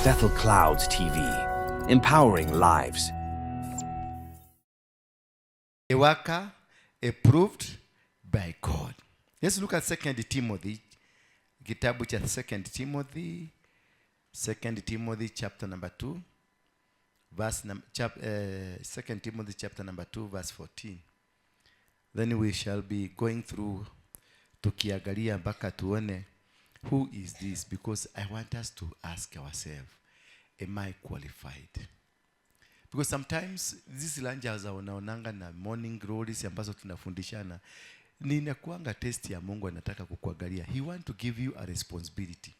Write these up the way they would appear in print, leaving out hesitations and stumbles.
Bethel Clouds TV, empowering lives. A worker approved by God. Let's look at 2 Timothy, kitabu cha 2 Timothy, 2 Timothy chapter number 2, verse 2 Timothy chapter number 2 verse 14. Then we shall be going through tukiangalia mpaka tuone who is this, because I want us to ask ourselves, am I qualified? Because sometimes these lunches za unaonanga na morning glories ambazo tunafundishana ni inakuanga test ya Mungu anataka kukuangalia. He want to give you a responsibility.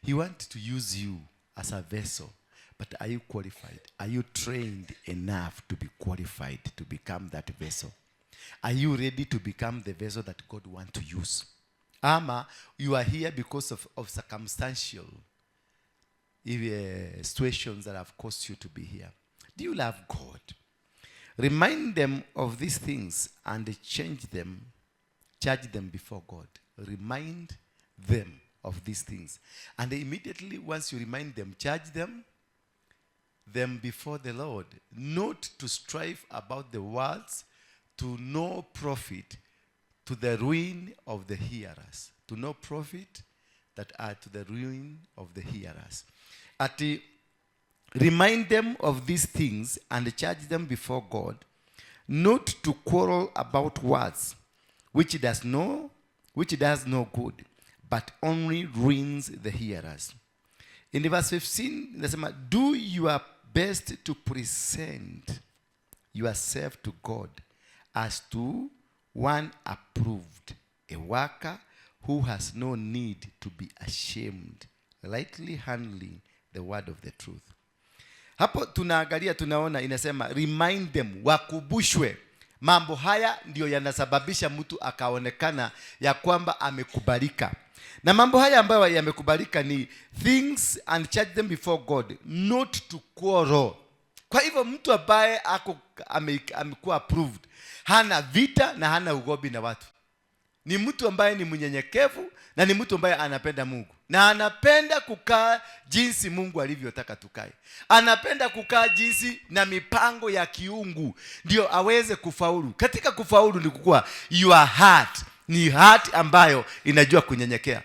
He want to use you as a vessel. But are you qualified? Are you trained enough to be qualified to become that vessel? Are you ready to become the vessel that God want to use? Ama you are here because of circumstantial situations that have caused you to be here. Do you love God? Remind them of these things and change them, charge them before God. Remind them of these things. And immediately, once you remind them, charge them before the Lord, not to strive about the words to no profit, to the ruin of the hearers. To no profit that are to the ruin of the hearers. Ati, remind them of these things and charge them before God, not to quarrel about words, which does no good, but only ruins the hearers. In the verse 15, inasema, do your best to present yourself to God as to one approved, a worker who has no need to be ashamed, rightly handling the word of the truth. Hapo tunaangalia, tunaona inasema remind them, wakumbushwe mambo haya ndiyo yanasababisha mtu akaonekana ya kwamba amekubalika. Na mambo haya ambayo yamekubalika ni things and charge them before God not to quarrel. Kwa hivyo mtu ambaye ako amekuwa approved hana vita na hana ugomvi na watu. Ni mtu ambaye ni mnyenyekevu na ni mtu ambaye anapenda Mungu na anapenda kukaa jinsi Mungu alivyotaka tukae. Anapenda kukaa jinsi na mipango ya kiungu ndio aweze kufaulu. Katika kufaulu ni kukua your heart ni heart ambayo inajua kunyenyekea,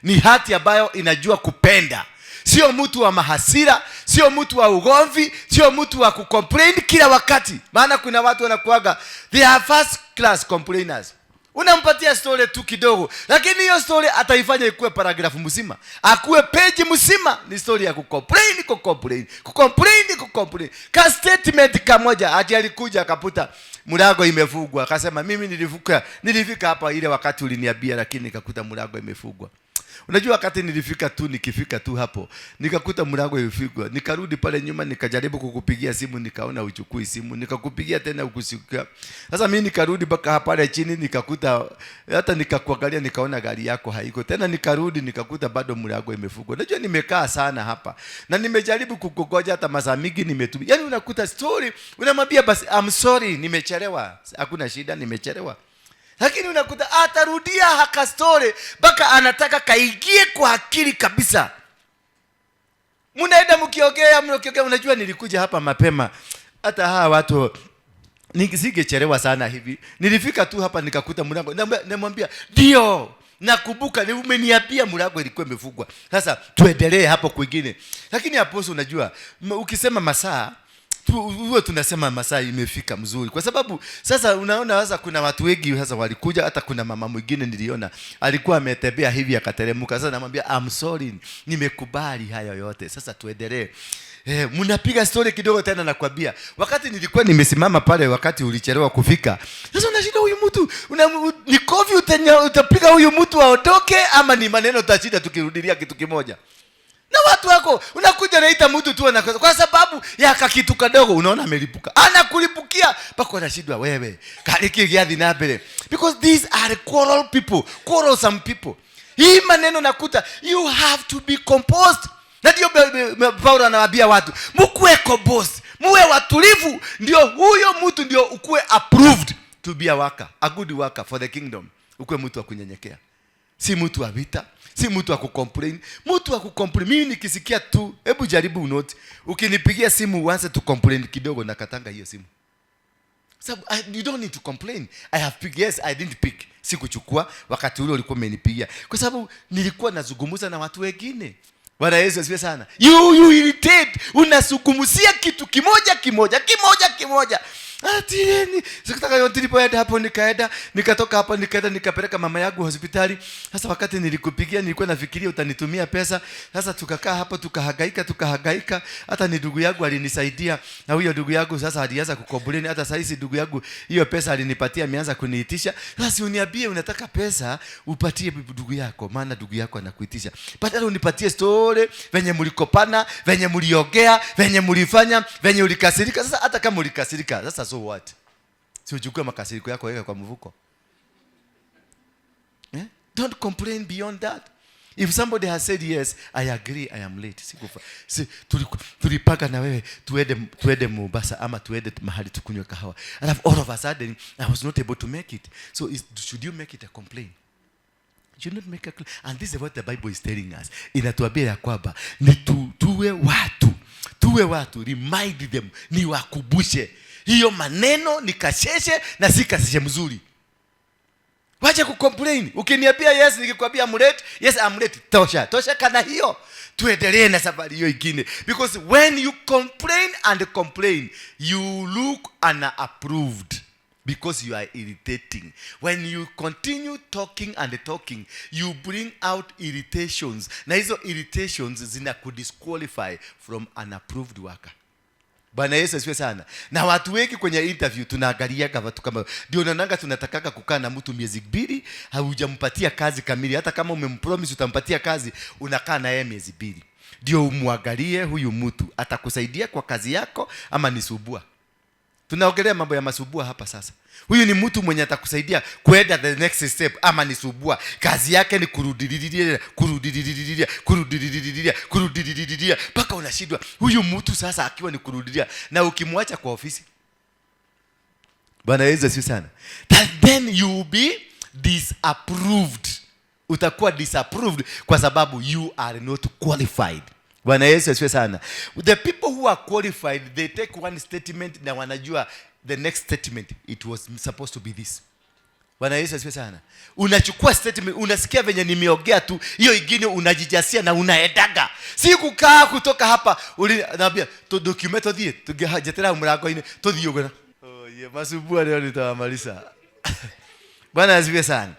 ni heart ambayo inajua kupenda. Sio mtu wa mahasira, sio mtu wa ugomvi, sio mtu wa kucomplain kila wakati. Maana kuna watu wanakuaga, they are first class complainers. Unampatia story tu kidogo, lakini hiyo story ataifanya ikuwe paragraph mzima, akuwe page mzima. Ni story ya kucomplain, kucomplain, kucomplain, kucomplain. Ka statement kamoja, ati alikuja akakuta mlango imefungwa, akasema, "Mimi nilifika hapa ile wakati uliniambia, lakini nikakuta mlango imefungwa. Unajua wakati nilifika tu, nikifika tu hapo nikakuta mlango imefungwa. Nikarudi pale nyuma, nikajaribu kukupigia simu, nikaona huchukui simu, nikakupigia tena, hukusikia. Sasa mimi nikarudi mpaka pale chini, nikakuta hata nikakuangalia, nikaona gari yako haiko tena. Nikarudi nikakuta bado mlango imefungwa. Unajua nimekaa sana hapa na nimejaribu kukungoja, hata masaa mingi nimetumia." Yaani unakuta story, unamwambia, "Basi I'm sorry, nimechelewa. Hakuna shida, nimechelewa." Lakini unakuta atarudia haka story mpaka anataka kaingie kwa akili kabisa. Mnaenda mkiongea, mkiongea, "Unajua nilikuja hapa mapema, hata hawa watu nisingechelewa sana hivi. Nilifika tu hapa nikakuta mlango." Namwambia, "Ndio nakumbuka, ni umeniambia mlango ilikuwa imefungwa. Sasa tuendelee hapo kwingine." "Lakini apostle, unajua ukisema masaa huwa tunasema masaa imefika mzuri, kwa sababu sasa unaona sasa kuna watu wengi sasa walikuja. Hata kuna mama mwingine niliona alikuwa ametembea hivi akateremka." Sasa namwambia, "I'm sorry, nimekubali hayo yote, sasa tuendelee." Mnapiga story kidogo tena, nakwambia, "Wakati nilikuwa nimesimama pale wakati ulichelewa kufika." Sasa unashinda huyu mtu ni kofi utapiga huyu mtu aondoke, ama ni maneno utashinda tukirudilia kitu kimoja na watu wako. Unakuja naita mtu tu anakosa kwa sababu ya kakitu kadogo, unaona amelipuka, anakulipukia mpaka unashindwa, wewe kariki gĩathi na mbere, because these are quarrel people, quarrelsome people. Hii maneno nakuta you have to be composed, na ndio Paulo anawaambia watu mkuwe composed, muwe watulivu, ndio huyo mtu ndio ukuwe approved to be a worker, a good worker for the kingdom. Ukuwe mtu wa kunyenyekea, si mtu wa vita, Si mtu wa kucomplain. Mtu wa kucomplain, mimi nikisikia tu, hebu jaribu unote, ukinipigia simu uanze tu complain kidogo, nakatanga hiyo simu. Sababu you don't need to complain. I have picked. Yes, I didn't pick. Sikuchukua wakati ule ulikuwa umenipigia. Kwa sababu nilikuwa nazungumza na watu wengine. Bwana Yesu asifiwe sana. You irritate. Unazungumzia kitu kimoja kimoja kimoja kimoja. Ati nini? Sikutaka yote, nilipoenda hapo nikaenda, nikatoka hapo nikaenda nikapeleka mama yangu hospitali. Sasa wakati nilikupigia nilikuwa nafikiria utanitumia pesa. Sasa tukakaa hapo tukahangaika tukahangaika, hata ni ndugu yangu alinisaidia, na huyo ndugu yangu sasa alianza kucomplain. Hata sasa hizi ndugu yangu hiyo pesa alinipatia ameanza kuniitisha. Sasa si uniambie unataka pesa upatie ndugu yako, maana ndugu yako anakuitisha. Badala unipatie story venye mlikopana, venye mliongea, venye mlifanya, venye ulikasirika. Sasa hata kama ulikasirika, sasa so what? Si uchukue makasiriko yako weka kwa mfuko. Eh? Don't complain beyond that. If somebody has said, "Yes, I agree, I am late." Sikufa. Si, tulipanga na wewe tuende Mombasa ama tuende mahali tukunywe kahawa. Alafu all of a sudden I was not able to make it. So should you make it a complaint? You should not make a claim. And this is what the Bible is telling us. Inatuambia ya kwamba ni tuwe watu. Tuwe watu, remind them, ni wakumbushe. Hiyo maneno ni kasheshe na si kasheshe mzuri. Wacha kucomplain. Ukiniambia yes, nikikwambia I'm late, yes, I'm late. Tosha. Tosha kana hiyo. Tuendelee na safari hiyo ingine. Because when you complain and complain, you look unapproved because you are irritating. When you continue talking and talking, you bring out irritations. Na hizo irritations zina kudisqualify from an approved worker. Bwana Yesu asifiwe sana. Na watu wengi kwenye interview tunaangaliaga watu kama ndio naonanga tunatakaka kukaa na mtu miezi 2, haujampatia kazi kamili. Hata kama umempromise utampatia kazi, unakaa na yeye miezi 2. Ndio umwangalie huyu mtu atakusaidia kwa kazi yako ama ni subua. Tunaongelea mambo ya masubua hapa sasa. Huyu ni mtu mwenye atakusaidia kwenda the next step ama ni subua. Kazi yake ni kurudililia, kurudililia, kurudililia, kurudililia mpaka unashindwa. Huyu mtu sasa akiwa ni kurudilia na ukimwacha kwa ofisi. Bwana Yesu asifiwe sana. That then you will be disapproved. Utakuwa disapproved kwa sababu you are not qualified. Bwana Yesu asifiwe sana. The people who are qualified, they take one statement na wanajua the next statement it was supposed to be this. Bwana Yesu asifiwe sana. Unachukua statement, unasikia venye nimeongea tu, hiyo ingine unajijasia na unaendaga. Si kukaa kutoka hapa, naambia tu document tuthie, tungejetera mlango-inĩ tuthie ũguo. Oh, yeah, masubua leo nitawamaliza. Bwana asifiwe sana.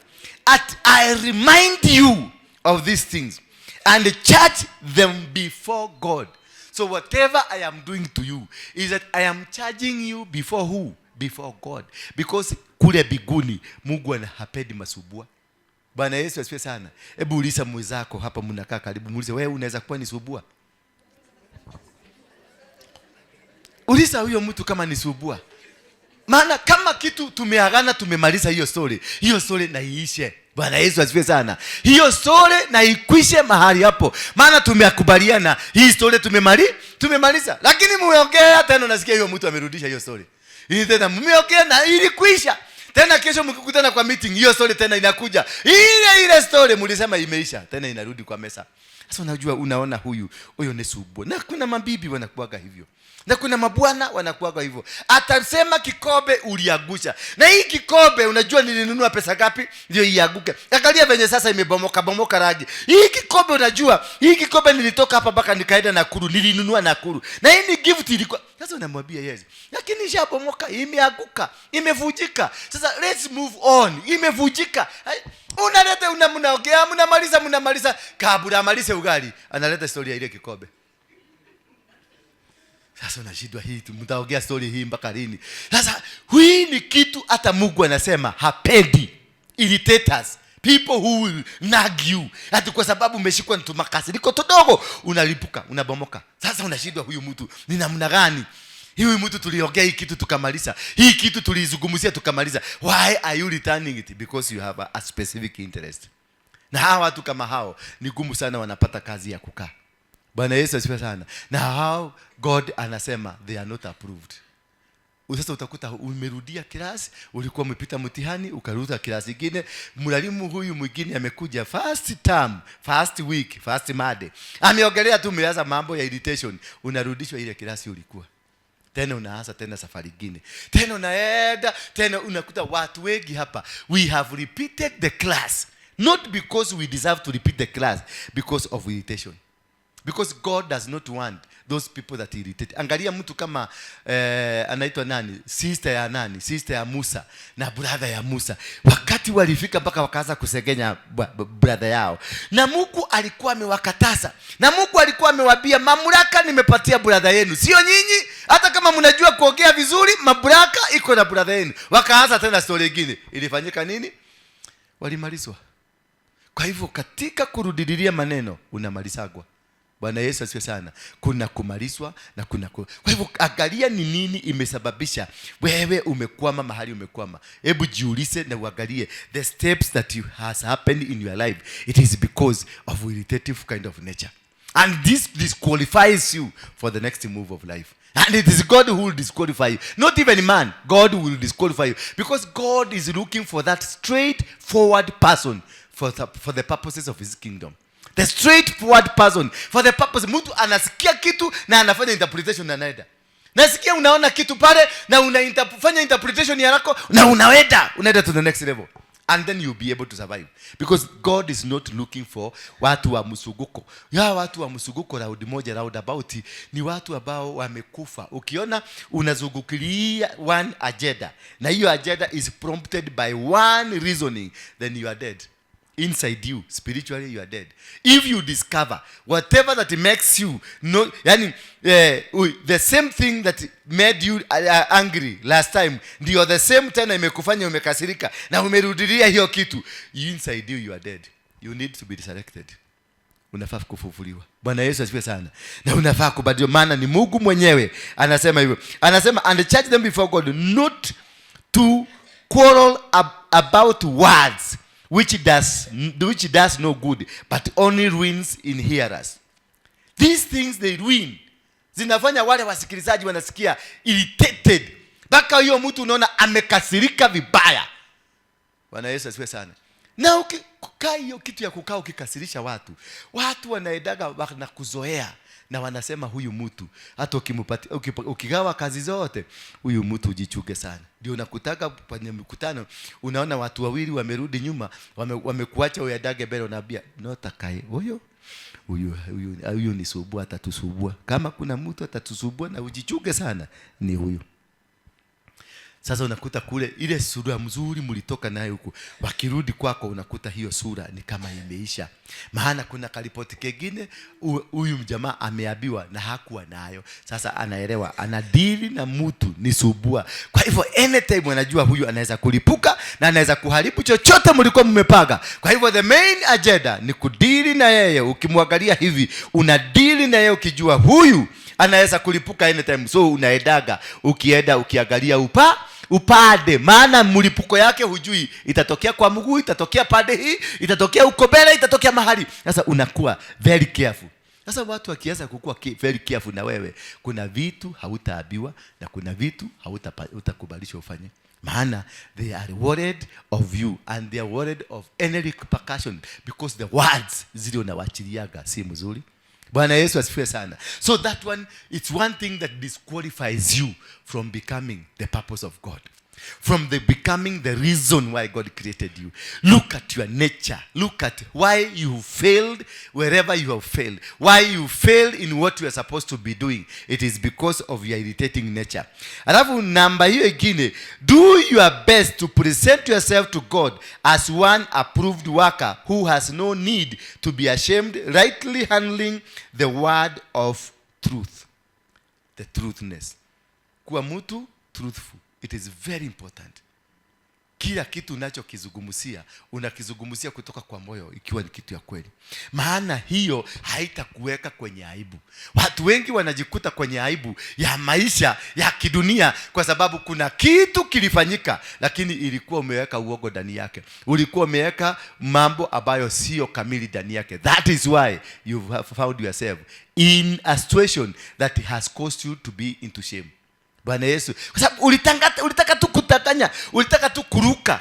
At I remind you of these things and charge them before God. So whatever I am doing to you is that I am charging you before who? Before God. Because kule biguni Mungu hapendi masubua. Bwana Yesu asifiwe sana. Hebu uliza mwenzako hapa, mnakaa karibu, muulize, wewe unaweza kuwa ni subua? Uliza huyo mtu kama ni subua. Maana kama kitu tumeagana, tumemaliza hiyo story, hiyo story na iishe. Bwana Yesu asifiwe sana. Hiyo story na ikwishe mahali hapo. Maana tumekubaliana hii story tumemaliza. Lakini mumeongea tena, unasikia hiyo mtu amerudisha hiyo story. Hii tena mmeongea na ilikwisha. Tena kesho mkikutana kwa meeting, hiyo story tena inakuja. Ile ile story mlisema imeisha, tena inarudi kwa mesa. Sasa unajua, unaona huyu ni subua. Na kuna mabibi wanakuaga hivyo. Na kuna mabwana wanakuaga hivyo. Atasema kikombe uliangusha. Na hii kikombe unajua nilinunua pesa ngapi ndio ianguke. Angalia venye sasa imebomoka bomoka rangi. Hii kikombe unajua, hii kikombe nilitoka hapa mpaka nikaenda Nakuru, nilinunua Nakuru. Na hii ni gift ilikuwa. Sasa unamwambia yes. Lakini ishabomoka, imeanguka, imevunjika. Sasa let's move on. Imevunjika. Hai, unaleta mnaongea, mnamaliza, mnamaliza, kabla amalize ugali, analeta story ya ile kikombe. Sasa unashindwa hii tu, mtaongea story hii mpaka lini? Sasa hii ni kitu hata Mungu anasema hapendi. Irritators, people who will nag you. Ati kwa sababu umeshikwa na tumakasiriko tudogo, unalipuka, unabomoka. Sasa unashindwa huyu mtu ni namna gani? Huyu mtu tuliongea hii kitu tukamaliza. Hii kitu tulizungumzia tukamaliza. Why are you returning it? Because you have a specific interest. Na hawa watu kama hao ni gumu sana wanapata kazi ya kukaa. Bwana Yesu asifiwe sana. Na hao God anasema they are not approved. Sasa utakuta umerudia class, ulikuwa umepita mtihani, ukarudia class ingine. Mwalimu huyu mwingine amekuja first term, first week, first Monday, ameongelea tu, umeanza mambo ya irritation, unarudishwa ile class ulikuwa tena, unaanza tena safari ingine tena, unaenda tena, unakuta watu wengi hapa, we have repeated the class not because we deserve to repeat the class, because of irritation, because God does not want those people that irritate. Angalia mtu kama anaitwa nani, sister ya nani, sister ya Musa na brother ya Musa, wakati walifika mpaka wakaanza kusegenya brother yao, na Mungu alikuwa amewakataza, na Mungu alikuwa amewaambia, mamlaka nimepatia brother yenu, sio nyinyi. Hata kama mnajua kuongea vizuri, mamlaka iko na brother yenu. Wakaanza tena story ingine. Ilifanyika nini? Walimalizwa. Kwa hivyo katika kurudilia maneno unamalizagwa. Bwana Yesu asifiwe sana. Kuna kumalizwa na kuna kwa hivyo angalia ni nini imesababisha wewe umekwama mahali umekwama. Hebu jiulize na uangalie the steps that you has happened in your life. It is because of irritative kind of nature, and this disqualifies you for the next move of life. And it is God who will disqualify you, not even man. God will disqualify you because God is looking for that straightforward person for the purposes of his kingdom, the straightforward person for the purpose. Mtu anasikia kitu na anafanya interpretation na anaenda. Nasikia unaona kitu pale na unafanya interpretation yako na unaenda to the next level, and then you'll be able to survive, because God is not looking for watu wa msuguko. Ya watu wa msuguko, round moja, roundabout, ni watu ambao wamekufa. Ukiona unazungukilia one agenda na hiyo agenda is prompted by one reasoning, then you are dead inside you. Spiritually you are dead. If you discover whatever that makes you no, yani, the same thing that made you angry last time ndio the same tena imekufanya umekasirika na umerudilia hiyo kitu, inside you, you are dead. You need to be resurrected. Unafaa kufufuliwa. Bwana Yesu asifiwe sana. Na unafaa kubadilishwa, maana ni Mungu mwenyewe anasema hivyo. Anasema, "And charge them before God not to quarrel about words, which does no good but only ruins in hearers." These things, they ruin, zinafanya wale wasikilizaji wanasikia irritated, mpaka hiyo mtu unaona amekasirika vibaya. Bwana Yesu asifiwe sana. Na ukikaa hiyo kitu ya kukaa ukikasirisha watu, watu wanaendaga wanakuzoea na wanasema, "Huyu mtu hata ukigawa kazi zote, huyu mtu ujichunge sana." Ndio unakutaka kwenye mkutano, unaona watu wawili wamerudi nyuma, wamekuacha uendage mbele, unaambia notakae huyo huyu huyu huyu ni subua, atatusubua. Kama kuna mtu atatusubua na ujichunge sana ni huyu. Sasa unakuta kule ile sura mzuri mlitoka nayo huku, wakirudi kwako unakuta hiyo sura ni kama imeisha, maana kuna karipoti kengine huyu mjamaa ameambiwa na hakuwa nayo. Sasa anaelewa anadili na mtu ni subua. Kwa hivyo anytime anajua huyu anaweza kulipuka na anaweza kuharibu chochote mlikuwa mmepanga. Kwa hivyo the main agenda ni kudili na yeye. Ukimwangalia hivi, unadili na yeye ukijua huyu anaweza kulipuka anytime. So unaendaga ukienda ukiangalia upande, maana mlipuko yake hujui itatokea kwa mguu, itatokea pande hii, itatokea huko mbele, itatokea mahali. Sasa unakuwa very careful. Sasa watu wakianza kukuwa very careful na wewe, kuna vitu hautaambiwa na kuna vitu hautakubalishwa ufanye, maana they are worried of you and they are worried of any repercussion, because the words zile unawachiliaga si mzuri. Bwana Yesu asifiwe sana. So that one, it's one thing that disqualifies you from becoming the purpose of God, from the becoming the reason why God created you. Look at your nature. Look at why you failed wherever you have failed, why you failed in what you are supposed to be doing. It is because of your irritating nature. Alafu namba hiyo ingine, do your best to present yourself to God as one approved worker who has no need to be ashamed, rightly handling the word of truth. The truthness, kuwa mtu truthful, it is very important. Kila kitu unachokizungumzia, unakizungumzia kutoka kwa moyo, ikiwa ni kitu ya kweli, maana hiyo haitakuweka kwenye aibu. Watu wengi wanajikuta kwenye aibu ya maisha ya kidunia kwa sababu kuna kitu kilifanyika, lakini ilikuwa umeweka uongo ndani yake, ulikuwa umeweka mambo ambayo sio kamili ndani yake. That is why you have found yourself in a situation that has caused you to be into shame. Bwana Yesu, kwa sababu ulitaka tu kutatanya, ulitaka tu kuruka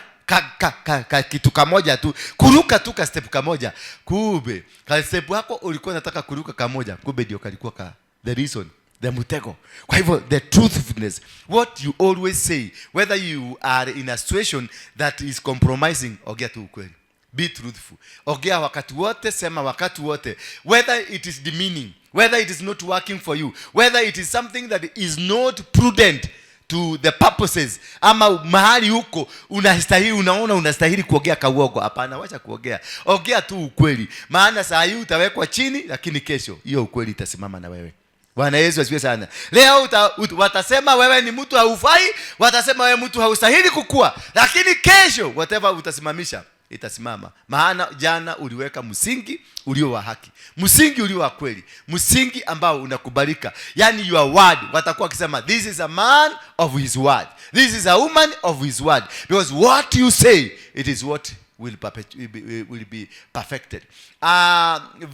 ka kitu kamoja tu, kuruka tu ka step kamoja. Kumbe ka step yako ulikuwa unataka kuruka kamoja, kumbe ndio kalikuwa ka the reason, the mtego. Kwa hivyo the truthfulness, what you always say, whether you are in a situation that is compromising, ongea tu ukweli. Be truthful. Ongea wakati wote, sema wakati wote, whether it is demeaning, whether it is not working for you, whether it is something that is not prudent to the purposes, ama mahali huko unastahili, unaona unastahili kuongea kauongo. Hapana, wacha kuongea, ongea tu ukweli, maana saa hii utawekwa chini, lakini kesho hiyo ukweli itasimama na wewe. Bwana Yesu asifiwe sana. Leo watasema wewe ni mtu haufai, watasema wewe mtu haustahili kukua, lakini kesho whatever utasimamisha itasimama, maana jana uliweka msingi ulio wa haki, msingi ulio wa kweli, msingi ambao unakubalika. Yani your word, watakuwa wakisema, "This is a man of his word, this is a woman of his word," because what you say, it is what will be perfected.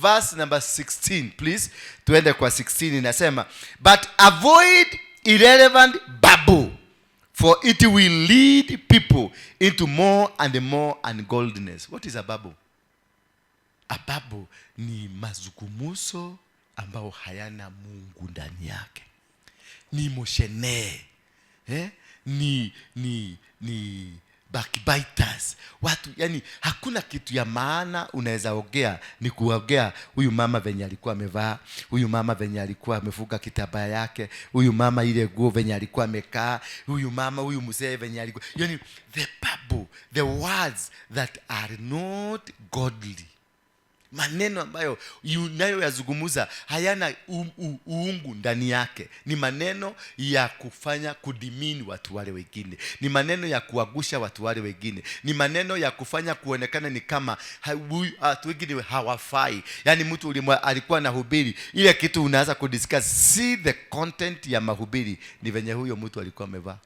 Verse number 16, please. Tuende kwa 16. Inasema, "But avoid irrelevant babble, for it will lead people into more and more ungodliness." What is a babble? A babble ni mazungumzo ambao hayana Mungu ndani yake, ni moshene, eh? Ni backbiters, watu, yani hakuna kitu ya maana unaweza ongea, ni kuongea huyu mama venye alikuwa amevaa, huyu mama venye alikuwa amefunga kitambaa yake, huyu mama ile nguo venye alikuwa amekaa, huyu mama, huyu mzee venye alikuwa, yani the babble, the words that are not godly, maneno ambayo unayoyazungumza hayana uungu ndani yake. Ni maneno ya kufanya kudemean watu wale wengine, ni maneno ya kuangusha watu wale wengine, ni maneno ya kufanya kuonekana ni kama watu wengine hawafai. Yaani mtu alikuwa na hubiri ile kitu, unaanza kudiscuss si the content ya mahubiri, ni venye huyo mtu alikuwa amevaa,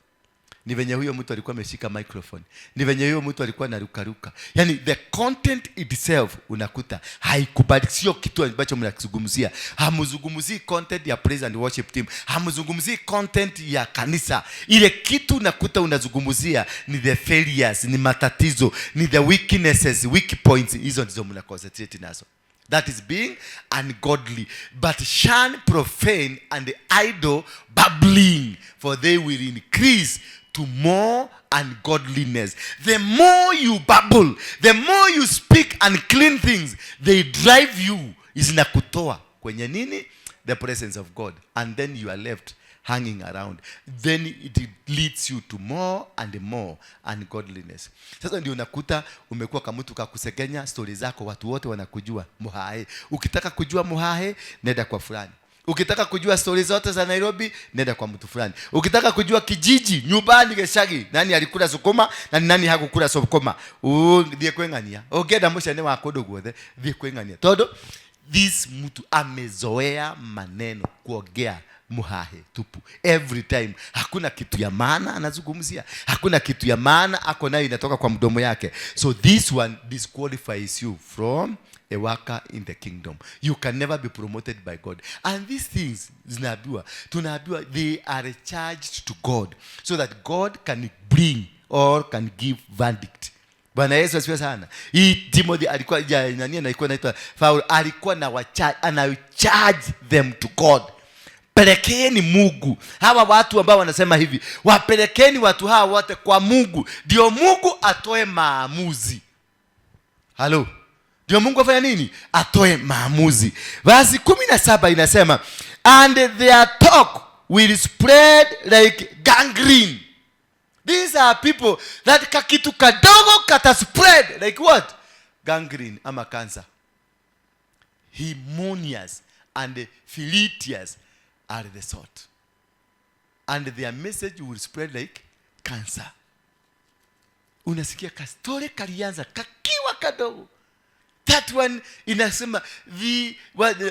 ni venye huyo mtu alikuwa ameshika microphone, ni venye huyo mtu alikuwa anarukaruka. Yani the content itself unakuta haikubali, sio kitu ambacho mnakizungumzia. Hamzungumzii content ya praise and worship team, hamzungumzii content ya kanisa. Ile kitu unakuta unazungumzia ni the failures, ni matatizo, ni the weaknesses, weak points. Hizo ndizo mna concentrate nazo. That is being ungodly. "But shun profane and idle babbling, for they will increase to more ungodliness." The more you babble, the more you speak unclean things, they drive you, zinakutoa kwenye nini? The presence of God. And then you are left hanging around. Then it leads you to more and more ungodliness. Sasa ndio unakuta umekuwa kamutu kakusegenya stori zako, watu wote wanakujua muhae. Ukitaka kujua muhae, nenda kwa fulani. Ukitaka kujua stori zote za Nairobi, nenda kwa mtu fulani. Ukitaka kujua kijiji, nyumbani gecagi, nani alikula sukuma na ni nani hakukula sukuma, thiĩ kwĩng'ania. Ũngĩenda mũcene wa kũndũ guothe, thiĩ kwĩng'ania, tondũ this mtu amezoea maneno, kuongea muhahe tupu every time. Hakuna kitu ya maana anazungumzia, hakuna kitu ya maana ako nayo inatoka kwa mdomo yake. So this one disqualifies you from a worker in the kingdom. You can never be promoted by God. And these things zinaambiwa, tunaambiwa they are charged to God so that God can bring or can give verdict. Bwana Yesu asifiwe sana. Hii Timothy alikuwa ja, nani alikuwa anaitwa Paul, alikuwa na wacha, ana charge them to God. Pelekeni Mungu hawa watu ambao wanasema hivi, wapelekeni watu hawa wote kwa Mungu, ndio Mungu atoe maamuzi. Halo, ndio Mungu afanya nini? Atoe maamuzi. Verse 17 inasema, "And their talk will spread like gangrene." These are people that kakitu kadogo kata spread like what? Gangrene ama cancer. "Hymenaeus and Philetus are the sort. And their message will spread like cancer." Unasikia kastori kalianza kakiwa kadogo. That one inasema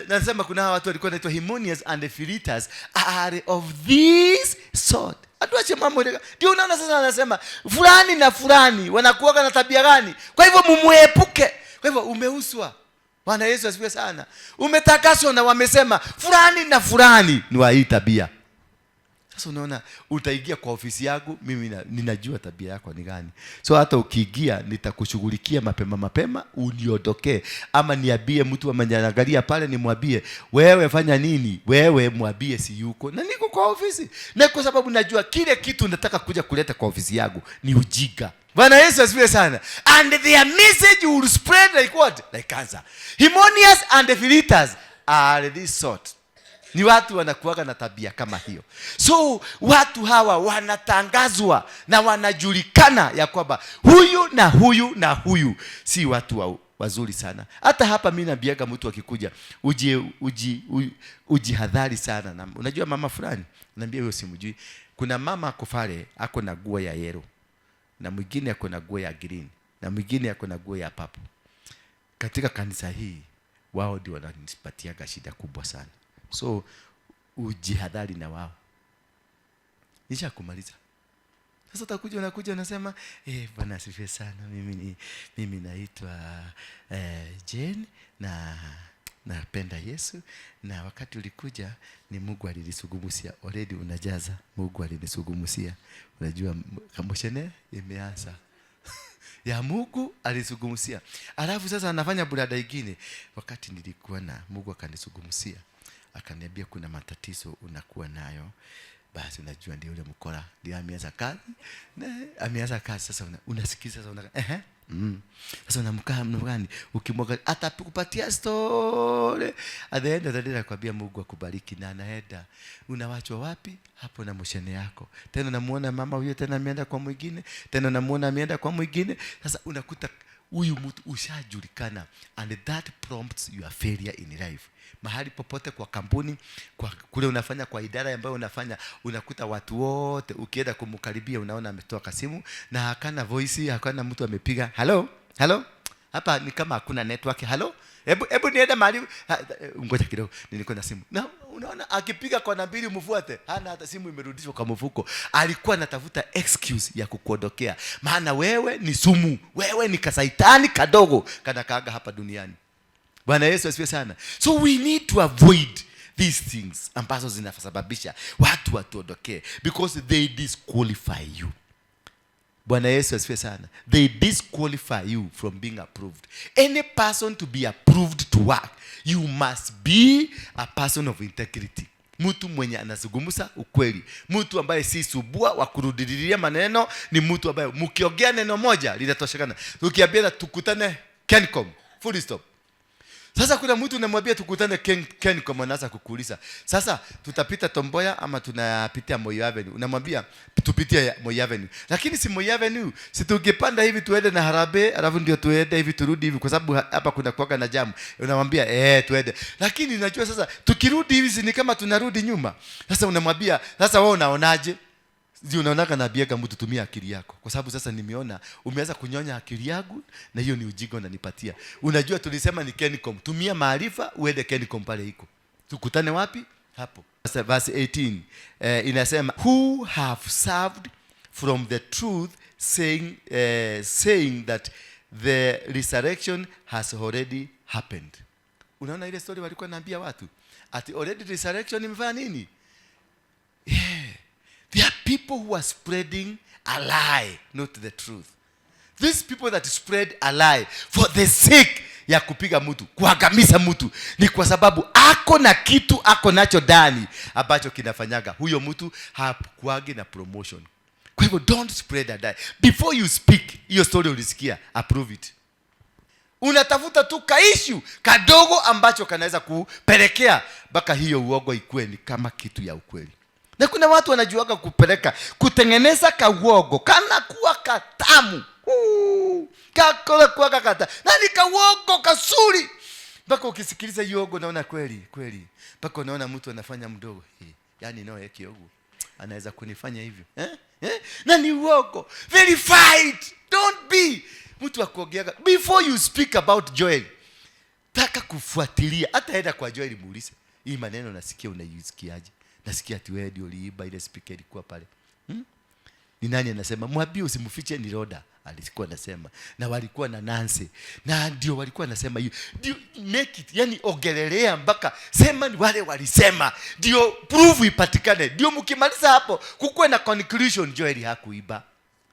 nasema kuna hawa watu walikuwa wanaitwa Hymenaeus and Philetus are of this sort. Atuache mambo ile. Ndio unaona sasa anasema fulani na fulani wanakuwaga na tabia gani? Kwa hivyo mumuepuke. Kwa hivyo umeuswa. Bwana Yesu asifiwe sana. Umetakaswa na wamesema fulani na fulani ni wa hii tabia. Sasa Sasa unaona utaingia kwa ofisi yangu, mimi ninajua tabia yako ni gani. So hata ukiingia nitakushughulikia mapema mapema, uniondokee, ama niambie mtu ameniangalia pale, nimwambie wewe fanya nini, wewe mwambie si yuko na niko kwa ofisi, na kwa sababu najua kile kitu nataka kuja kuleta kwa ofisi yangu ni ujinga. Bwana Yesu asifiwe sana. And their message will spread like what? Like cancer. Hymenaeus and Philetus are this sort. Ni watu wanakuwaga na tabia kama hiyo. So watu hawa wanatangazwa na wanajulikana ya kwamba huyu na huyu na huyu si watu wazuri sana. Hata hapa mimi naambiaga mtu akikuja, ujihadhari sana na, unajua mama fulani, naambia huyo simjui. Kuna mama ako pale ako na nguo ya yellow, na mwingine ako na nguo ya green, na mwingine ako na nguo ya purple. Katika kanisa hii wao ndio wananipatiaga shida kubwa sana. So ujihadhari na wao. Nishakumaliza. Sasa utakuja unakuja unasema, Bwana asifiwe sana. Mimi naitwa Jane na napenda Yesu, na wakati ulikuja ni Mungu alinisugumusia. Already unajaza Mungu alinisugumusia. Unajua kamoshene imeanza. Ya Mungu alisugumusia. Alafu sasa anafanya burada ingine. Wakati nilikuwa na Mungu akanisugumusia, akaniambia kuna matatizo unakuwa nayo. Basi unajua ndio yule mkora ndio ameanza kazi. Na ameanza kazi sasa unasikiza sasa una. Sasa unamkaa mgani ukimwaga atakupatia story. At the end of the day anakuambia Mungu akubariki na anaenda. Unawachwa wapi? Hapo na moshene yako. Tena unamuona mama huyo tena ameenda kwa mwingine, tena unamuona ameenda kwa mwingine. Sasa unakuta huyu mtu ushajulikana, and that prompts your failure in life. Mahali popote kwa kampuni, kwa kule unafanya, kwa idara ambayo unafanya, unakuta watu wote ukienda kumkaribia unaona ametoa kasimu na hakana voice, hakana mtu amepiga hello hello, hapa ni kama hakuna network, hello, hebu niende mahali, ngoja kidogo nilikuwa na simu. Na unaona akipiga kwa nambili mfuate, hana hata simu, imerudishwa kwa mfuko. Alikuwa anatafuta excuse ya kukuondokea, maana wewe ni sumu, wewe ni kasaitani kadogo kanakaaga hapa duniani. Bwana Yesu asifiwe sana. So we need to avoid these things ambazo zinasababisha watu watuondokee, because they disqualify you. Bwana Yesu asifiwe sana. They disqualify you from being approved. Any person to be approved to work, you must be a person of integrity. Mtu mwenye anazungumza ukweli, mtu ambaye si subua wa kurudilia maneno, ni mtu ambaye mkiongea neno moja linatoshekana. Ukiambia tukutane Kencom, full stop. Sasa kuna mtu unamwambia tukutane Kencom, anaanza kukuuliza sasa tutapita Tom Mboya ama tunapitia Moi Avenue? Unamwambia tupitie Moi Avenue, lakini si Moi Avenue, si tungepanda hivi tuende na Harambee, alafu ndio tuende hivi turudi hivi, kwa sababu hapa kuna kuwaga na jamu. Unamwambia tuende, lakini unajua sasa tukirudi hivi si ni kama tunarudi nyuma. Sasa unamwambia sasa wewe unaonaje? Ndio unaonaga naambiaga mtu tumia akili yako, kwa sababu sasa nimeona umeanza kunyonya akili yangu, na hiyo ni ujinga unanipatia. Unajua tulisema ni Kencom, tumia maarifa uende Kencom pale iko. Tukutane wapi? Hapo. Sasa verse 18 inasema who have served from the truth saying that the resurrection has already happened. Unaona ile story walikuwa naambia watu ati already resurrection imefanya nini? Yeah. There are people who are spreading a lie, not the truth. These people that spread a lie for the sake ya kupiga mtu, kuangamiza mtu, ni kwa sababu ako na kitu ako nacho ndani ambacho kinafanyaga huyo mtu hakuagi na promotion. Kwa hivyo don't spread a lie. Before you speak, hiyo story ulisikia, approve it. Unatafuta tu kaissue kadogo ambacho kanaweza kupelekea mpaka hiyo uongo ikue ni kama kitu ya ukweli. Na kuna watu wanajuaga kupeleka kutengeneza kauongo kana kuwa katamu. Kakole kuwa kakata. Na ni kauongo kasuri. Mpaka ukisikiliza hiyo uongo unaona kweli kweli. Mpaka unaona mtu anafanya mdogo. Hey, yani no yake uongo. Anaweza kunifanya hivyo. Na ni uongo. Verify it. Don't be mtu akuongeaga before you speak about Joel. Taka kufuatilia. Hata enda kwa Joel muulize. Hii maneno nasikia unaisikiaje? Nasikia ati wewe ndio uliiba ile speaker ilikuwa pale. Ni nani anasema? Mwambie, usimfiche, ni Roda alikuwa anasema, na walikuwa na Nancy, na ndio walikuwa anasema hiyo. Ndio make it, yani ongelelea mpaka sema ni wale walisema, ndio proof ipatikane, ndio mkimaliza hapo kukuwe na conclusion. Joel hakuiba.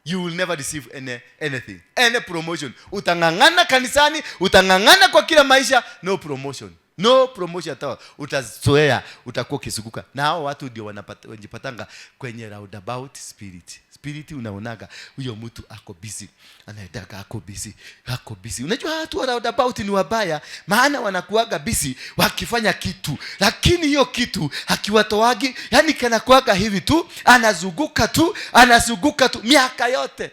You will never receive anything, any promotion. Utang'ang'ana kanisani, utang'ang'ana kwa kila maisha, no promotion, no promotion at all. Utazoea, utakuwa ukizunguka. Na hao watu ndio wanajipatanga kwenye roundabout spirit. Spirit unaonaga huyo mtu ako busy, anaendaga ako busy, ako busy. Unajua watu wa roundabout ni wabaya, maana wanakuaga busy wakifanya kitu, lakini hiyo kitu hakiwatoagi, yani kanakuaga hivi tu, anazunguka tu, anazunguka tu miaka yote.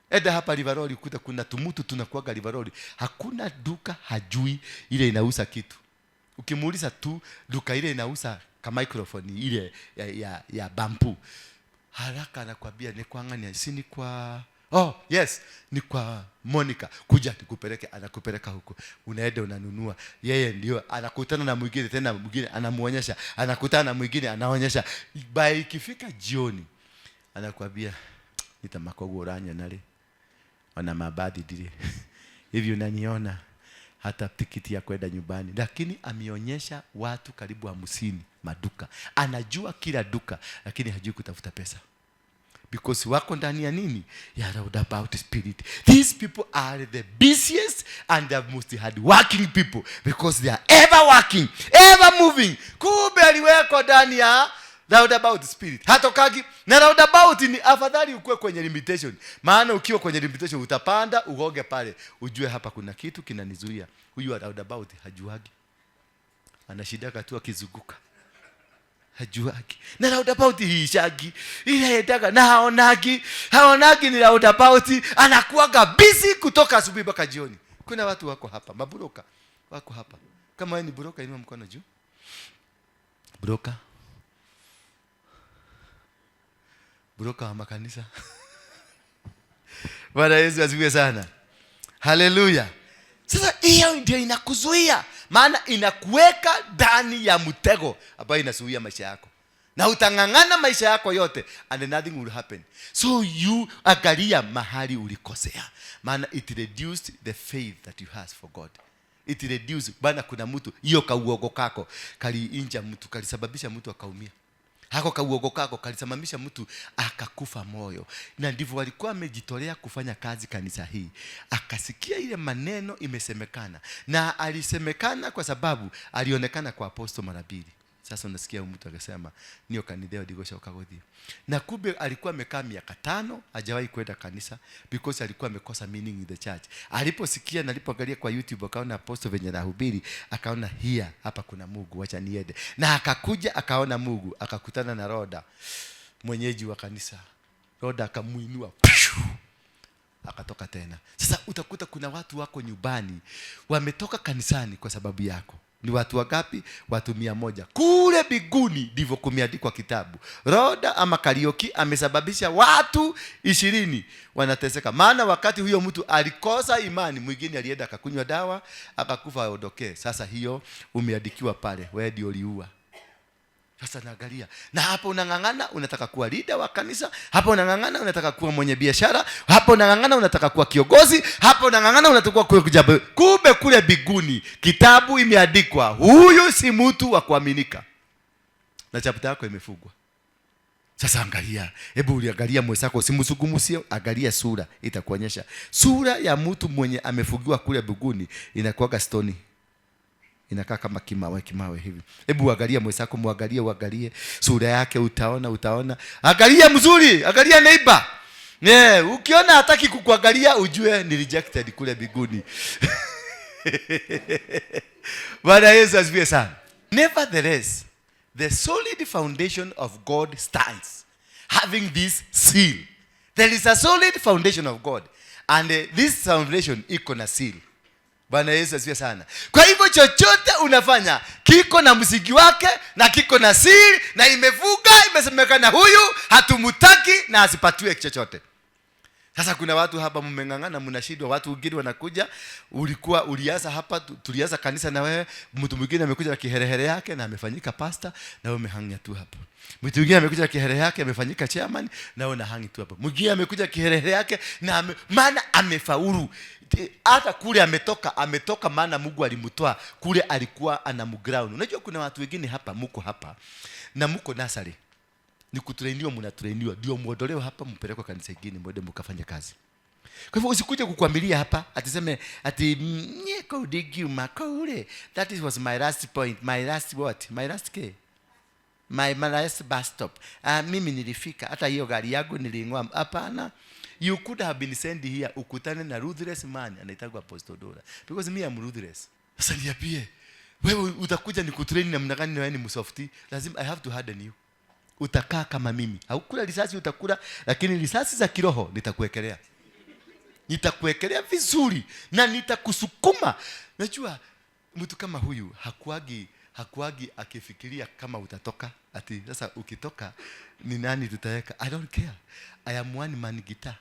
Enda hapa Rivaroli ukuta kuna tumutu tunakuaga Rivaroli, hakuna duka hajui ile inauza kitu. Ukimuuliza tu duka ile inauza ka microphone ile ya bamboo, haraka anakwambia ni kwa ngani, si ni kwa, oh yes, ni kwa Monica, kuja nikupeleke. Anakupeleka huko, unaenda unanunua. Yeye ndio anakutana na mwingine tena, mwingine anamuonyesha, anakutana na mwingine anaonyesha. By ikifika jioni anakwambia nitamakogo uranya nari ona mabadi ndire hivi unaniona hata tikiti ya kwenda nyumbani. Lakini ameonyesha watu karibu 50 maduka, anajua kila duka, lakini hajui kutafuta pesa because wako ndani ya nini? Ya roundabout spirit. These people are the busiest and the most hardworking people because they are ever working, ever moving. Kumbe aliwekwa ndani ya roundabout spirit, hatokagi. Na roundabout ni afadhali ukuwe kwenye limitation, maana ukiwa kwenye limitation utapanda ugoge pale, ujue hapa kuna kitu kinanizuia. Huyu wa roundabout hajuagi, anashidaka tu akizunguka, hajuagi. Na roundabout hiishagi, inaendaga na haonagi, haonagi ni roundabout. Anakuwaga busy kutoka asubuhi mpaka jioni. Kuna watu wako hapa, mabroker wako hapa. Kama wewe ni broker, inua mkono juu. Broker, broker wa makanisa. Bwana Yesu asifiwe sana, haleluya. Sasa hiyo ndio inakuzuia, maana inakuweka ndani ya mtego ambayo inazuia maisha yako, na utang'ang'ana maisha yako yote and nothing will happen. So you angalia mahali ulikosea, maana it reduced the faith that you has for God. It reduced bana. Kuna mtu hiyo kauogo kako kaliinja mtu, kalisababisha mtu akaumia. Hako kauogo kako kalisimamisha mtu akakufa moyo. Na ndivyo walikuwa amejitolea kufanya kazi kanisa hii, akasikia ile maneno imesemekana, na alisemekana kwa sababu alionekana kwa apostle mara mbili. Sasa unasikia huyu mtu akasema niyo kanitha ndigocoka guthii, na kumbe alikuwa amekaa miaka 5 hajawahi kwenda kanisa because alikuwa amekosa meaning in the church. Aliposikia na alipoangalia kwa YouTube akaona apostle venye anahubiri, akaona hia hapa kuna Mungu, wacha niende. Na akakuja akaona Mungu, akakutana na Roda mwenyeji wa kanisa. Roda akamuinua, akatoka tena. Sasa utakuta kuna watu wako nyumbani wametoka kanisani kwa sababu yako. Ni watu wangapi? Watu 100. Kule mbinguni ndivyo kumeandikwa kitabu. Roda ama Kariuki amesababisha watu 20 wanateseka. Maana wakati huyo mtu alikosa imani, mwingine alienda akakunywa dawa akakufa aondokee. Sasa hiyo umeandikiwa pale, wewe ndio uliua. Sasa naangalia, na hapo unang'ang'ana unataka kuwa leader wa kanisa, hapo unang'ang'ana unataka kuwa mwenye biashara, hapo unang'ang'ana unataka kuwa kiongozi, hapo unang'ang'ana unataka kuwa kujabu. Kumbe kule mbinguni kitabu imeandikwa, huyu si mtu wa kuaminika, na chapter yako imefungwa. Sasa angalia, hebu uliangalia mwenzako, usimzungumzie, angalia sura, itakuonyesha. Sura ya mtu mwenye amefungiwa kule mbinguni inakuwaga stony, inakaa kama kimawe kimawe hivi. Hebu angalia mwenzako, muangalie, uangalie sura yake, utaona, utaona. Angalia mzuri, angalia neighbor. Ukiona hataki kukuangalia ujue ni rejected kule mbinguni. Bwana Yesu asifiwe sana. Nevertheless, the solid foundation of God stands, having this seal. There is a solid foundation of God, and this foundation iko na seal. Bwana Yesu asifiwe sana. Kwa hivyo chochote unafanya kiko na msingi wake na kiko na seal, na imevuga, imesemekana huyu hatumutaki na asipatiwe chochote. Sasa kuna watu hapa mmeng'ang'ana, mnashindwa. Watu wengine wanakuja, ulikuwa ulianza hapa, tulianza kanisa na wewe. Mtu mwingine amekuja na kiherehere yake na amefanyika pastor, na wewe umehangia tu hapa. Mtu mwingine amekuja na kiherehere yake amefanyika chairman, na wewe unahangi tu hapa. Mwingine amekuja kiherehere yake na maana amefaulu. Hata kule ametoka, ametoka maana Mungu alimtoa kule, alikuwa ana mground. Unajua kuna watu wengine hapa, mko hapa na mko nursery, ni kutrainiwa, mnatrainiwa ndio muondolewe hapa mpelekwe kanisa ingine mwende mkafanye kazi. Kwa hivyo usikuje kukwamilia hapa atiseme ati nyeko digiuma kule, that is was my last point, my last what, my last k my last bus stop. Mimi nilifika hata hiyo gari yangu niling'oa. Hapana, you could have been sent here ukutane na ruthless man anaitwa Apostle Dora, because me am ruthless. Sasa niambie wewe, utakuja nikutrain namna gani na wewe ni msofti? Lazima I have to harden you. Utakaa kama mimi, haukula risasi utakula, lakini risasi za kiroho nitakuwekelea, nitakuwekelea vizuri na nitakusukuma. Najua mtu kama huyu hakuagi akifikiria kama utatoka, ati sasa ukitoka ni nani tutaweka. I don't care, I am one man guitar.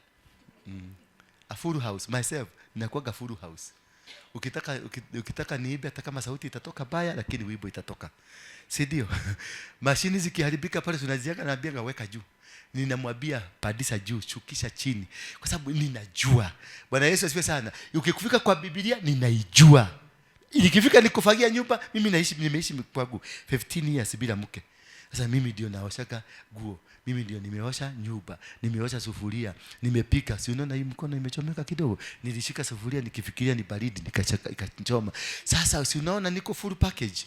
A full house myself, nakuaga full house. Ukitaka niibe, hata kama sauti itatoka baya, lakini wimbo itatoka, si ndio? Mashini zikiharibika pale tunaziaga, naambianga weka juu, ninamwambia pandisha juu, shukisha chini, kwa sababu ninajua. Bwana Yesu asifiwe sana. Ukifika kwa Biblia ninaijua. Ikifika nikufagia nyumba, mimi nimeishi kwangu 15 years bila mke. Sasa mimi ndio naoshaga nguo, mimi ndio nimeosha nyumba, nimeosha sufuria, nimepika. Si unaona hii mkono imechomeka kidogo? Nilishika sufuria nikifikiria ni baridi, nikachaka ikachoma. Sasa si unaona niko full package?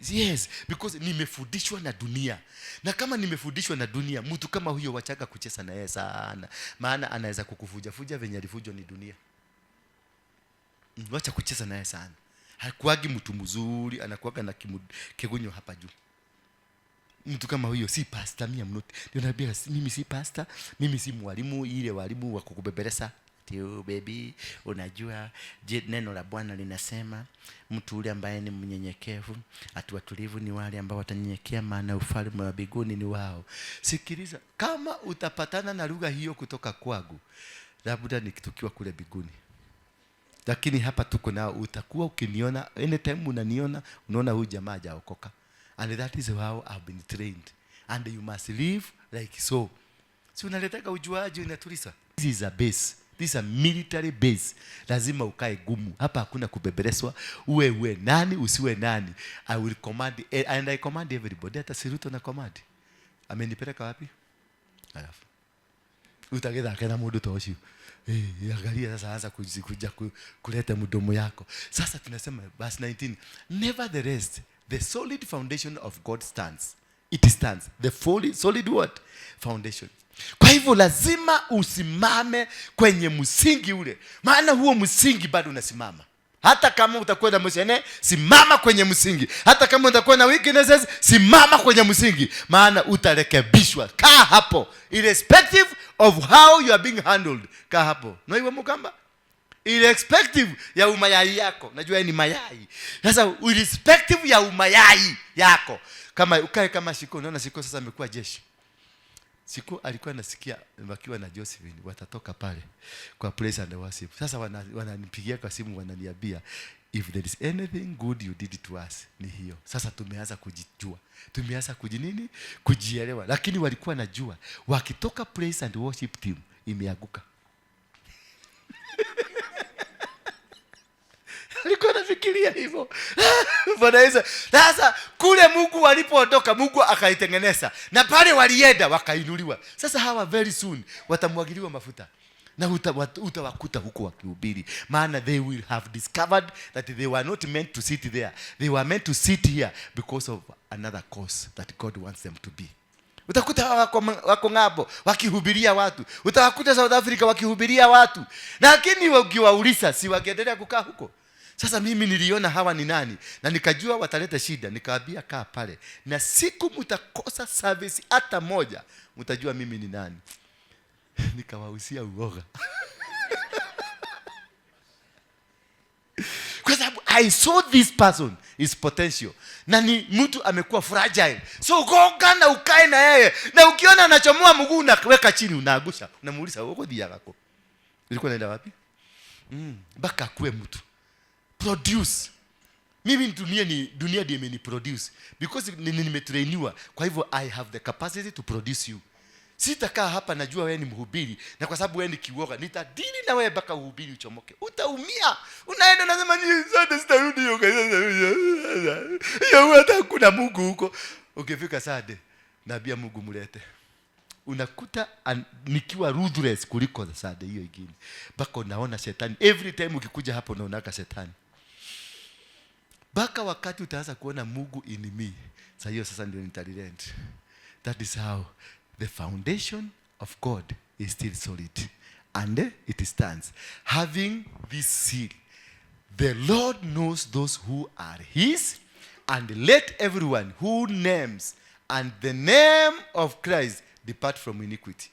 Yes, because nimefundishwa na dunia. Na kama nimefundishwa na dunia, mtu kama huyo wachaga kucheza na yeye sana, maana anaweza kukufuja fuja venye alifujwa ni dunia. Wacha kucheza naye sana. Hakuagi mtu mzuri, anakuaga na kigunyo hapa juu. Mtu kama huyo si pastor, mimi am not. Ndio naambia mimi si pastor, mimi si mwalimu, ile walimu wa kukubembeleza. Ati, baby, unajua je, neno la Bwana linasema mtu ule ambaye ni mnyenyekevu, ati watulivu ni wale ambao watanyenyekea, maana ufalme wa mbinguni ni wao. Sikiliza, kama utapatana na lugha hiyo kutoka kwangu, labda nikitukiwa kule mbinguni. Lakini hapa tuko nao, utakuwa ukiniona anytime unaniona, unaona huyu jamaa hajaokoka. And that is how I've been trained. And you must live like so. Si unaletaka ujuaji unatulisa. This is a base. This is a military base. Lazima ukae gumu. Hapa hakuna kubembelezwa. Uwe uwe nani usiwe nani. I will command, and I command everybody. Hata si Ruto na command. Amenipeleka wapi? Alafu utagethake na mundu ta ucio. Angalia sasa, anza kuja kuleta mdomo yako. Sasa tunasema verse 19, nevertheless the solid foundation of God stands. It stands. The fully solid what? Foundation. Kwa hivyo lazima usimame kwenye msingi ule, maana huo msingi bado unasimama. Hata kama utakuwa na mshene, simama kwenye msingi. Hata kama utakuwa na weaknesses, simama kwenye msingi, maana utarekebishwa. Kaa hapo, irrespective of how you are being handled. Kaa hapo. Unaiwa mukamba? Irrespective ya umayai yako. Najua ni mayai. Sasa irrespective ya umayai yako, kama ukae kama Shiko, unaona Shiko sasa amekuwa jeshi. Shiko alikuwa anasikia wakiwa na Josephine watatoka pale kwa praise and worship. Sasa wananipigia kwa simu wananiambia, if there is anything good you did to us ni hiyo. Sasa tumeanza kujijua. Tumeanza kujinini? Kujielewa. Lakini walikuwa najua wakitoka praise and worship team imeanguka. Alikuwa anafikiria hivyo. Bwana Yesu. Sasa kule Mungu walipoondoka, Mungu akaitengeneza. Na pale walienda wakainuliwa. Sasa hawa very soon watamwagiliwa mafuta. Na utawakuta huko wakihubiri. Maana they will have discovered that they were not meant to sit there. They were meant to sit here because of another cause that God wants them to be. Utakuta hawa wako ng'ambo wakihubiria watu. Utawakuta South Africa wakihubiria watu. Lakini ukiwauliza si wangeendelea kukaa huko? Sasa mimi niliona hawa ni nani na nikajua wataleta shida, nikawaambia kaa pale. Na siku mtakosa service hata moja, mtajua mimi ni nani. Nikawahusia uoga. Kwa sababu I saw this person is potential. Na ni mtu amekuwa fragile. So gonga na ukae na yeye. Na ukiona anachomoa mguu unaweka chini, unaangusha. Unamuuliza uko dia yako. Nilikuwa naenda wapi? Mpaka akuwe mtu. Produce. Mimi dunia ni dunia ndiyo imeniproduce because nimetrainiwa. Kwa hivyo I have the capacity to produce you. Sitakaa hapa, najua wewe ni mhubiri, na kwa sababu wewe ni kiwoga, nitadili na wewe mpaka uhubiri uchomoke. Utaumia. Unaenda unasema, "Ni Sunday sitarudi hiyo kanisa. Hiyo hata hakuna Mungu huko." Ukifika Sunday, naambia Mungu mlete. Unakuta nikiwa ruthless kuliko Sunday hiyo ingine. Mpaka unaona shetani. Every time ukikuja hapo unaonaka shetani. Mpaka wakati utaanza kuona Mungu in me. Sasa hiyo sasa ndio nitarelent. That is how the foundation of God is still solid and it stands. Having this seal, the Lord knows those who are his, and let everyone who names and the name of Christ depart from iniquity.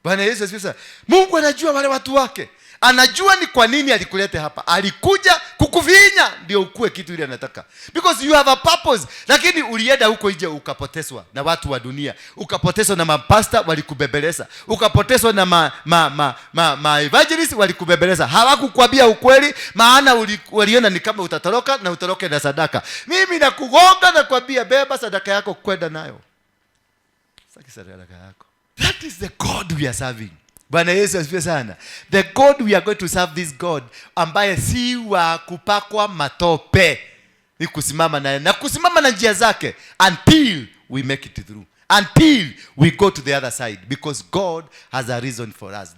Bwana Yesu asifiwe sana. Mungu anajua wale watu wake. Anajua ni kwa nini alikuleta hapa. Alikuja kukuvinya ndio ukue kitu ile anataka. Because you have a purpose. Lakini ulienda huko nje ukapotezwa na watu wa dunia. Ukapotezwa na mapasta walikubembeleza. Ukapotezwa na ma evangelist walikubembeleza. Hawakukwambia ukweli, maana waliona ni kama utatoroka na utoroke na sadaka. Mimi nakugonga na kuambia, beba sadaka yako kwenda nayo. Sitaki sadaka yako. That is the God we are serving. Bwana Yesu asifiwe sana. The God we are going to serve, this God ambaye si wa kupakwa matope, ni kusimama naye na kusimama na njia zake until we make it through, until we go to the other side, because God has a reason for us.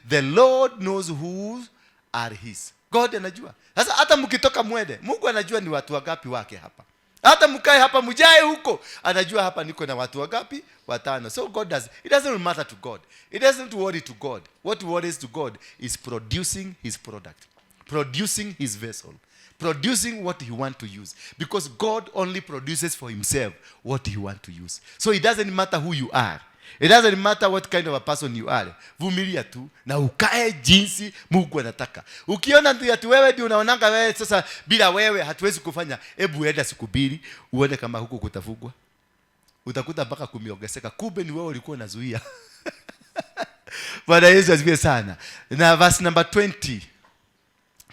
The Lord knows who are his. God anajua. Sasa hata mkitoka mwende, Mungu anajua ni watu wangapi wake hapa. Hata mkae hapa mjae huko, anajua hapa niko na watu wangapi? Watano. So God does it doesn't matter to God. It doesn't worry to God. What worries to God is producing his product, producing his vessel, producing what he want to use, because God only produces for himself what he want to use. So it doesn't matter who you are. It doesn't matter what kind of a person you are. Vumilia tu na ukae jinsi Mungu anataka. Ukiona ndio ati wewe ndio unaonanga wewe sasa bila wewe hatuwezi kufanya, hebu enda siku 2 uone kama huko kutafugwa. Utakuta mpaka kumeongezeka. Kumbe ni wewe ulikuwa unazuia. Bwana Yesu asifiwe sana. Na verse number 20.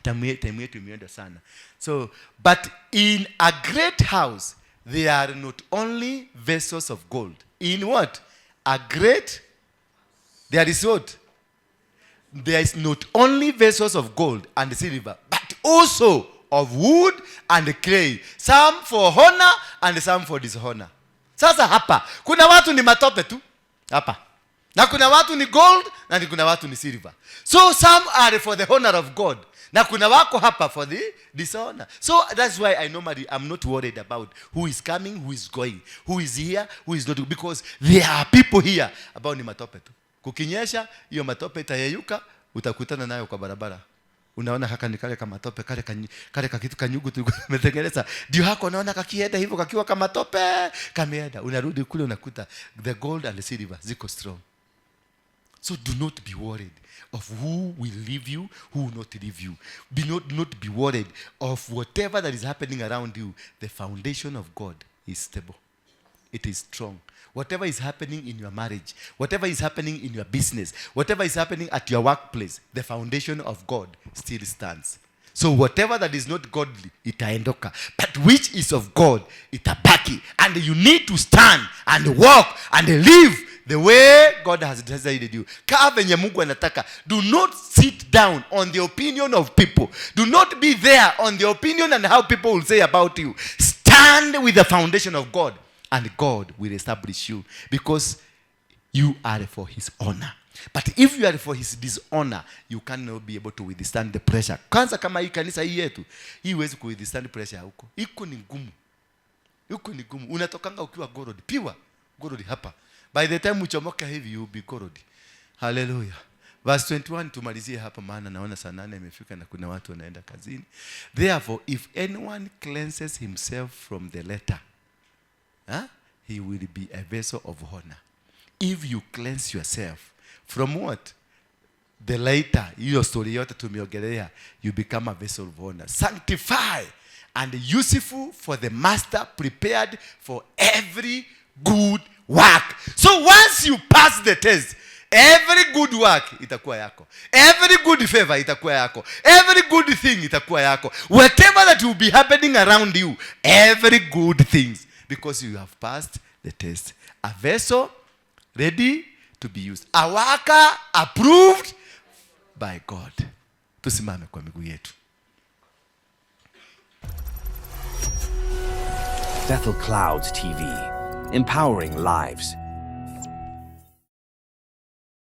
Time yetu imeenda sana. So, but in a great house there are not only vessels of gold. In what? A great, there is what? There is not only vessels of gold and silver, but also of wood and clay, some for honor and some for dishonor. Sasa hapa kuna watu ni matope tu hapa, na kuna watu ni gold na kuna watu ni silver. So some are for the honor of God, na kuna wako hapa for the dishonor. So that's why I normally am not worried about who is coming, who is going, who is here, who is not, because there are people here ambao ni matope tu. Kukinyesha hiyo matope itayeyuka, utakutana nayo kwa barabara. Unaona haka ni kale kama tope, kale kakitu kanyugu tulikuwa tumetengeneza, ndio hako unaona kakienda hivyo kakiwa kama tope kameenda. Unarudi kule unakuta the gold and the silver ziko strong. So do not be worried of who will leave you, who will not leave you. Be not, not be worried of whatever that is happening around you. The foundation of God is stable. It is strong. Whatever is happening in your marriage, whatever is happening in your business, whatever is happening at your workplace, the foundation of God still stands. So whatever that is not godly, itaendoka. But which is of God, itabaki. And you need to stand and walk and live the way God has decided you. Kaa venye Mungu anataka. Do not sit down on the opinion of people. Do not be there on the opinion and how people will say about you. Stand with the foundation of God, and God will establish you, because you are for his honor. But if you are for his dishonor, you cannot be able to withstand the pressure. Kwanza kama hii kanisa hii yetu, hii huwezi kuwithstand pressure huko. Iko ni ngumu. Huko ni ngumu. Unatokanga ukiwa gold, pure gold hapa. By the time uchomoka hivi, you will be gold. Hallelujah. Verse 21, tumalizie hapa maana naona saa 8 imefika na kuna watu wanaenda kazini. Therefore, if anyone cleanses himself from the latter, huh, he will be a vessel of honor. If you cleanse yourself from what? The latter, hiyo story yote tumeongelea, you become a vessel of honor. Sanctify and useful for the master, prepared for every good work. So once you pass the test, Every good work itakuwa yako, every good favor itakuwa yako, every good thing itakuwa yako. Whatever that will be happening around you, every good things, because you have passed the test. A vessel ready to be used, a worker approved by God. Tusimame kwa miguu yetu. Bethel Clouds TV, empowering lives.